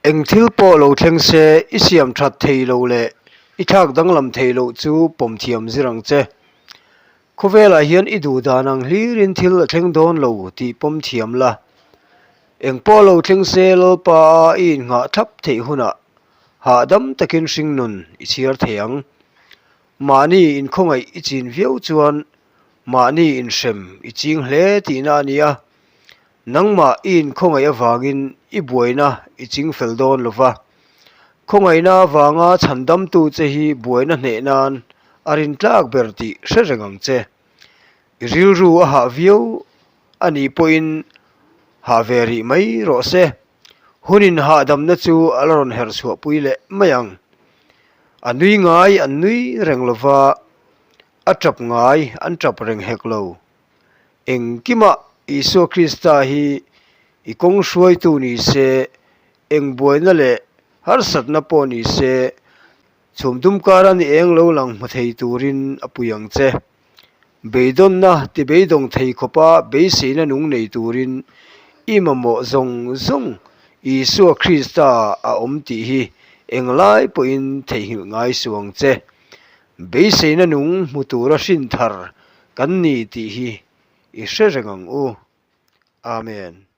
Eng thil pawh lo thleng se, i siam that thei lo leh i thlak danglam thei loh chu pawm thiam zir ang che. Khawvelah hian i duh dan ang hlirin thil a thleng dawn lo tih pawm thiam la. Eng pawh lo thleng se Lalpa a i innghah thlap theih hunah hahdam takin hringnun i chhiar thei ang. Mahni inkhawngaih i chin viau chuan mahni inhrem i ching hle tihna a ni a. Nangmah i inkhawngaih avangin i buaina i ching fel dawn lo va. Khawngaihna avanga chhandamtu che hi buaina hneh nan a rintlak ber tih hre reng ang che. I rilru a hah viau a nih pawhin hah ve rih mai rawh se. Hunin hahdamna chu a la rawn herh chhuahpui leh mai ang. A nui ngai an nui reng lo va, a tap ngai an tap reng hek lo. Engkimah Isua Krista hi i kawng hruaitu ni se, eng buaina leh harsatna pawh ni se, chhum dum kara ni eng lo lang hmu thei turin a pui ang che. Beidawnna ti beidawng thei khawpa beiseina nung nei turin i mamawh zawng zawng Isua Krista a awm tih hi englai pawhin theihnghilh ngai suh ang che. Beiseina nung hmu tura hrin thar kan ni tih hi i hre reng ang u. Amen.